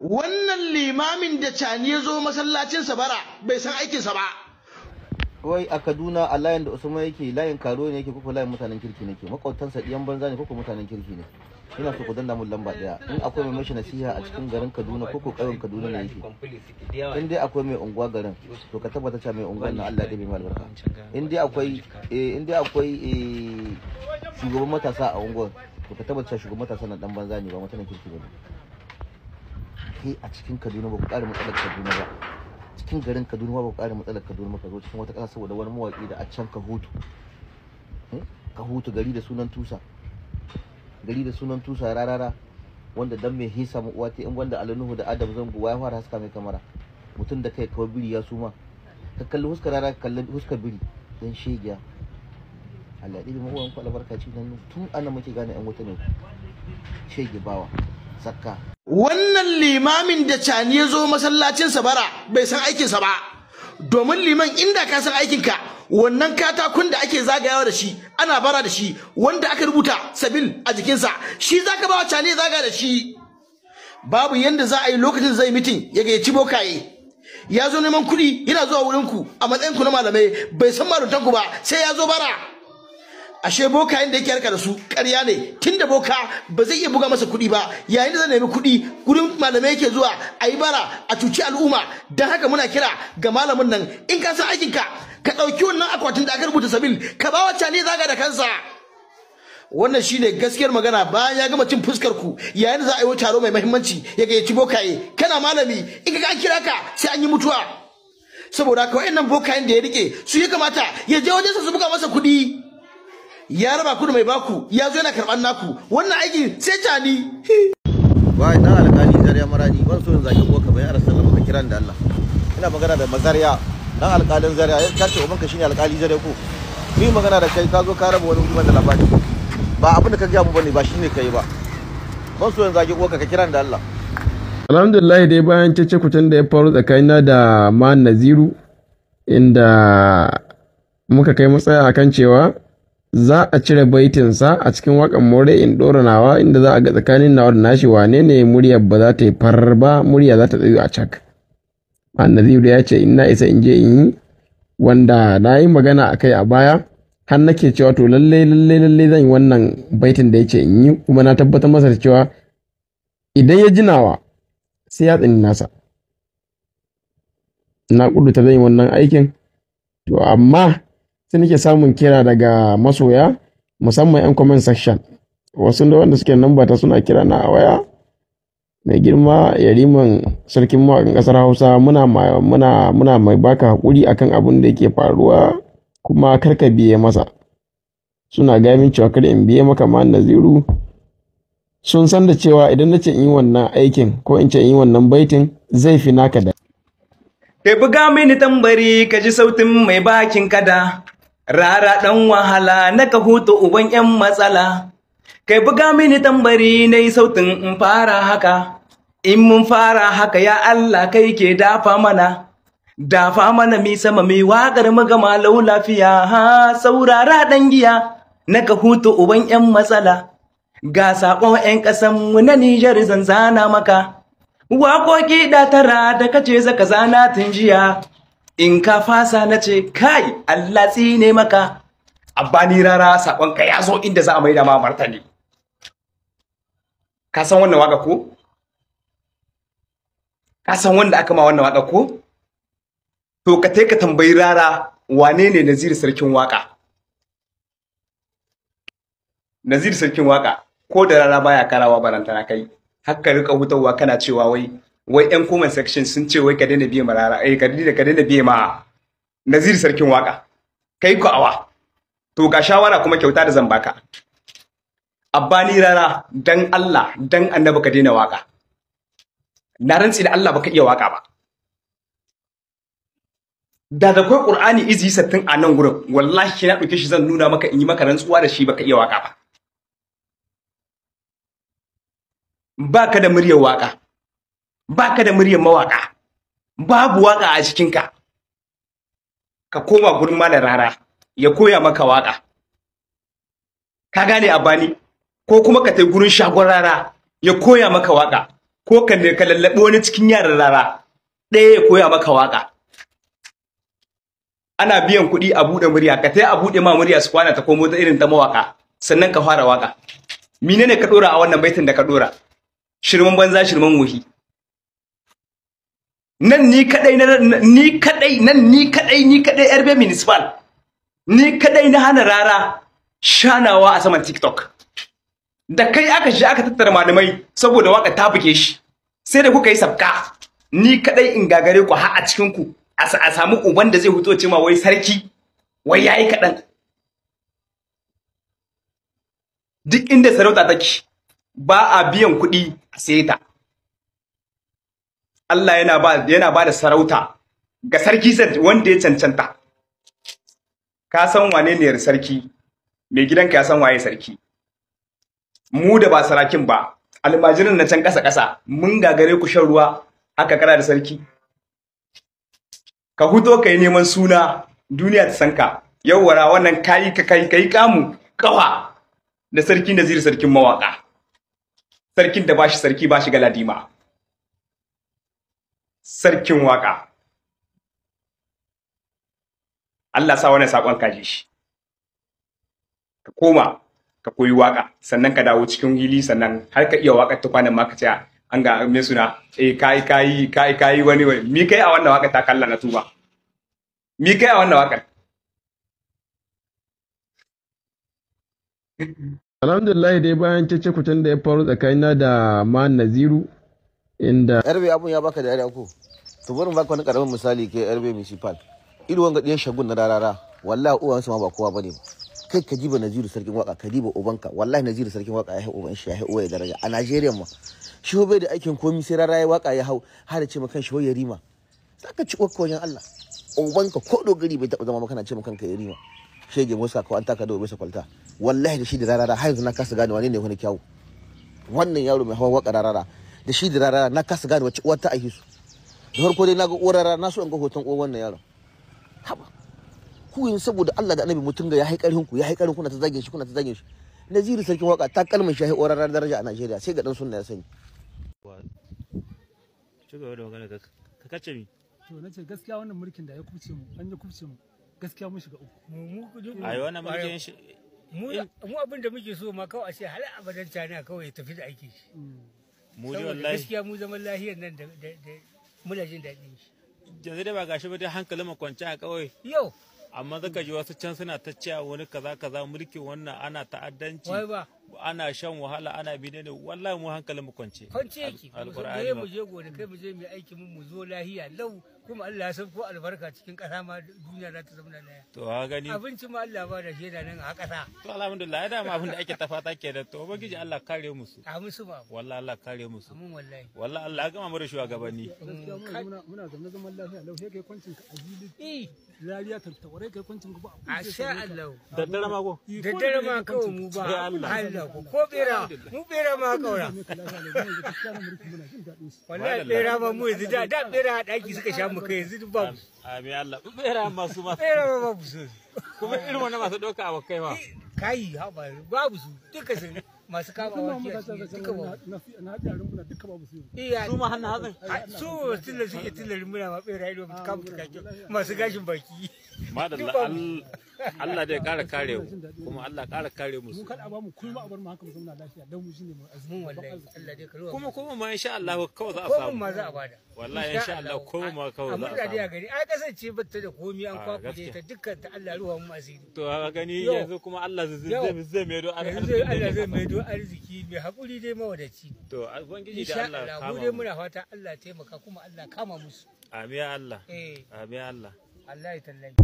Wannan limamin da cani ya zo masallacinsa bara bai san aikinsa ba. Wai a Kaduna a layin da Usman yake, layin karo ne yake koko layin mutanen kirki ne ke? Makwabtansa ɗiyan banza ne koko mutanen kirki ne? Ina so ku danna mun lamba ɗaya. In akwai mai mashi nasiha a cikin garin Kaduna koko ƙauyen Kaduna ne yake. In dai akwai mai unguwa garin, to ka tabbata cewa mai unguwan nan Allah ya ɗebe mai albarka. In dai akwai shugaban matasa a unguwar, to ka tabbata cewa shugaban matasa na dan banza ne, ba mutanen kirki ba ne. Kai a cikin Kaduna ba ku ƙara matsalar Kaduna ba. Cikin garin Kaduna ba ku ƙara matsalar Kaduna ba, ka zo cikin wata ƙasa saboda wani mawaƙi da a can ka hutu. Ka hutu gari da sunan tusa. Gari da sunan tusa rarara, wanda dan mai hisa mu uwa in wanda Alinuhu da Adam Zango ya fara haska mai kamara. Mutum da kai kawai biri ya suma. Ka kalli huskar rara, ka kalli huskar biri dan shegiya. Allah ya ɗibi mu uwan ku albarka ci nan tun ana muke gane ƴan wuta ne. Shege bawa. Zakka. Wannan limamin da cani ya zo masallacinsa bara bai san aikinsa ba. Domin liman, inda ka san aikinka, wannan katakon da ake zagayawa da shi ana bara da shi, wanda aka rubuta sabil a jikinsa, shi zaka ba wa cani ya zaga da shi. Babu yanda za a yi lokacin zai meeting ya gayyaci bokaye. Ya zo neman kuɗi, yana zuwa wurinku a matsayinku na malamai, bai san maluntanku ba sai ya zo bara. Ashe bokayen da yake harka da su ƙarya ne, tunda boka ba zai iya buga masa kuɗi ba yayin da zai nemi kuɗi gurin malamai yake zuwa a yi bara a cuci al'umma. Don haka muna kira ga malamin nan, in ka san aikinka, ka ɗauki wannan akwatin da aka rubuta sabil ka ba wa cani zaga da kansa. Wannan shine gaskiyar magana. Bayan ya gama cin fuskar ku, yayin da za a yi taro mai muhimmanci ya gayyaci bokaye, kana malami in ka an kira ka sai an yi mutuwa. Saboda haka wayannan bokayen da ya rike su ya kamata ya je wajensa su buga masa kuɗi. Ya raba ku da mai baku, ya zo yana karɓar naku. Wannan aiki sai cani. Wai dan alƙali Zariya Maradi, ban so in zagi ko ka bayan arsalama, ka kiran da Allah. Ina magana da Mazariya, dan alƙalin Zariya, ya kace ubanka shine alƙali Zariya ko. Ni magana da kai, ka zo ka raba wani wuri da labari. Ba abin da ka gaya mu bane, ba shine kai ba. Ban so in zagi ko ka kiran da Allah. Alhamdulillah dai, bayan cece kucen da ya faru tsakanina da Man Naziru, inda muka kai matsaya akan cewa za a cire baitinsa a cikin waƙan more in ɗora nawa, inda za a ga tsakanin nawa da nashi wane ne muryar ba za ta yi farar ba, murya za ta tsayu a cak. Man Naziru ya ce in na isa in je in yi, wanda na yi magana a kai a baya, har nake cewa to lallai lallai lallai zan yi wannan baitin da ya ce in yi, kuma na tabbatar masa da cewa idan ya ji nawa sai ya tsani nasa. Na ƙudurta zan yi wannan aikin, to amma sai nake samun kira daga masoya, musamman 'yan comment section. Wasu da wanda suke namba ta suna kira na a waya, "Mai girma yariman sarkin mawaƙin ƙasar Hausa, muna mai baka haƙuri akan abin da yake faruwa, kuma kar ka biye masa." Suna gaya min cewa kada in biye maka Ma Naziru. Sun san da cewa idan na ce in yi wannan aikin ko in ce in yi wannan baitin, zai fi naka da Kai, buga mini tambari ka ji sautin mai bakin kada, rara ɗan wahala na ka hutu uban 'yan matsala. Kai, buga mini tambari na yi sautin in fara haka, in mun fara haka, ya Allah kai ke dafa mana. Dafa mana mi sama mi waƙar mu gama lau lafiya, ha saurara ɗan giya na ka hutu uban 'yan matsala. Ga saƙon 'yan ƙasanmu na Nijar zan zana maka. Waƙoƙi da tara da kace zaka zana tun jiya. In ka fasa, na ce kai Allah tsine maka. Abbani Rara, saƙon ka ya zo inda za a maida ma martani. Ka san wannan waka ko? Ka san wanda aka ma wannan waka ko? To ka tai ka tambayi Rara wane ne Naziru sarkin waka. Naziru sarkin waka ko da Rara baya karawa, barantana kai. Haka rika hutawa kana cewa wai yan comment section sun ce wai ka daina biye ma Rara, eh ka daina biye ma Naziru sarkin waka. Kai ku awa. To ga shawara kuma kyauta da zan baka. Abbani Rara, dan Allah dan Annabi ka daina waka. Na rantsi da Allah baka iya waka ba. Da kai Qur'ani izi 60 a nan gurin, wallahi na dauke shi zan nuna maka in yi maka rantsuwa da shi, baka iya waka ba. Baka da muryar waka. Baka da muryar mawaka. Babu waka a cikinka. Ka koma gurin Malam Rara ya koya maka waka. Ka gane, Abani? Ko kuma ka tai gurin shagon Rara ya koya maka waka. Ko ka ne ka lallaɓi wani cikin yaran Rara ɗaya ya koya maka waka. Ana biyan kuɗi a buɗe murya, ka tai a buɗe ma murya su kwana ta komo ta irin ta mawaka, sannan ka fara waka. Menene ka ɗora a wannan baitin da ka ɗora? Shirman banza, shirman wohi. Nan ni kadai, ni kadai, nan ni kadai, ni kadai Yarbe Municipal. Ni kadai na hana Rara shanawa a saman TikTok. Da kai aka shi aka tattara malamai saboda waka ta buge shi. Sai da kuka yi sabka. Ni kadai in gagare ku har a cikin ku a samu uban da zai huto ce ma wai sarki wai yayi kadan. Duk inda sarauta take ba a biyan kuɗi a saye ta. Allah yana ba da sarauta ga sarki wanda ya cancanta. Ka san wane ne sarki? Mai gidanka ya san waye sarki. Mu da ba sarakin ba, almajirin na can ƙasa ƙasa, mun gagare ku shan ruwa haka kana da sarki. Ka huto ka yi neman suna, duniya ta san ka. Yawwara wannan kayi ka kai kamu kawa da sarki Naziru, sarkin mawaka. Sarkin da bashi sarki bashi galadima. Sarkin waka. Allah sa wannan sakon kaji shi. Ka koma ka koyi waka, sannan ka dawo cikin hili, sannan har ka iya waka ta kwanan ma ka ce an ga me suna kai kai kai kai wani wani mi kai a wannan waka ta kalla na tuba. Mi kai a wannan wakar. Alhamdulillah dai bayan cece-kucen da ya faru tsakanina da Man Naziru inda Yarbe abun ya baka dariya ko? To bari mu baka wani karamin misali ke Yarbe Municipal. Irin wanga diyan shagun na Rarara, wallahi uwansu ma ba kowa bane ba. Kai ka diba Naziru sarkin waka, ka diba ubanka, wallahi Naziru sarkin waka ya hau uban shi, ya hau uwa ya daraja a Najeriya ma. Shi bai da aikin komi sai Rara ya waka ya hau har da ce ma kanshi wai yarima. Zaka ci uwarka wajen Allah. Ubanka ko dogari bai taɓa zama maka kana ce ma kanka yarima. Shege musa ko an taka da bisa kwalta. Wallahi da shi da Rarara har yanzu na kasa gane wane ne wani kyawu. Wannan yaro mai hawa waka Rarara da shi da Rarara na kasa gane wacce uwar ta aihe su. Da farko dai na ga uwar Rarara, na so in ga hoton uwar wannan yaron. Haba. Ku yin saboda Allah da Annabi mutum ga ya hai karhin ku, ya hai karhin kuna ta zage shi, kuna ta zage shi. Naziru sarkin waka ta kalmar shi uwar Rarara daraja a Najeriya sai ga dan sunna ya sani. Ci gaba da magana ka kace mi. To nace gaskiya wannan mulkin da ya kubce mu, an ya kubce mu. Gaskiya mun shiga uku. Mu ai wannan mulkin shi mu abin da muke so ma kawai a ce hal abadan tana kawai tafi da aiki shi. Mu dai wallahi gaskiya mu zaman lahiyar nan da muna jin daɗin shi. Yanzu dai ba gashi ba dai hankalin mu kwance a kawai. Yau amma zaka ji wasu can suna ta cewa wani kaza kaza mulkin wannan ana ta'addanci, ana shan wahala, ana bine ne. Wallahi mu hankalin mu kwance. Kwance yake. Alqur'ani mu je gona kai mu je mu aiki mu zo lahiya lau, kuma Allah ya sauko albarka cikin ƙasa ma duniya za ta zama lahiya. To ha gani abinci ma Allah ba da shi da nan a ƙasa. To alhamdulillah ya dama abin da ake ta fata kenan. To ubangiji Allah kare mu su. A musu ba. Wallahi Allah kare mu su. Amin wallahi. Wallahi Allah ya gama mu da shugabanni. Gaskiya muna zaune zaman lafiya lau sai kai kwancin ka a jili. Rariya ta taware kai kwancin ka ba. A sha Allah. Da dare ma ko? Da dare ma kawai mu ba. Allah ko ko bera mu bera ma kaura. Wallahi bera ma mu yanzu da bera a daki suka sha mu kai yanzu babu. Amin Allah. Bera masu ma. Bera ma babu su. Kuma irin wannan masu doka abokai ma. Kai ha ba babu su duka sun masu kama waki duka babu. Na haɗe a rumfuna duka babu su. Iya. Su ma hannun hatsin. Su tilla suke tilla rumfuna ma bera ido kama kake masu gashin baki. Madalla Allah dai ƙara kare mu kuma Allah ƙara kare mu. Mu kada a bamu kuma a bar mu haka mu zauna lafiya dan mu shine mu arziki. Mun wallahi Allah dai karuwa. Kuma ma insha Allah kawai za a samu. Ko ma za a bada. Wallahi insha Allah ko ma kawai za a samu. Amma da gari ai kasance batta da komi an kwakule ta dukkan ta Allah ruwa mu asiri. To ka gani yanzu kuma Allah zai maido arziki. Allah zai maido arziki mai hakuri dai mawadaci. To ubangiji da Allah kama mu dai muna fata Allah taimaka kuma Allah kama musu. Amin Allah. Amin Allah. Allah ya tallafi.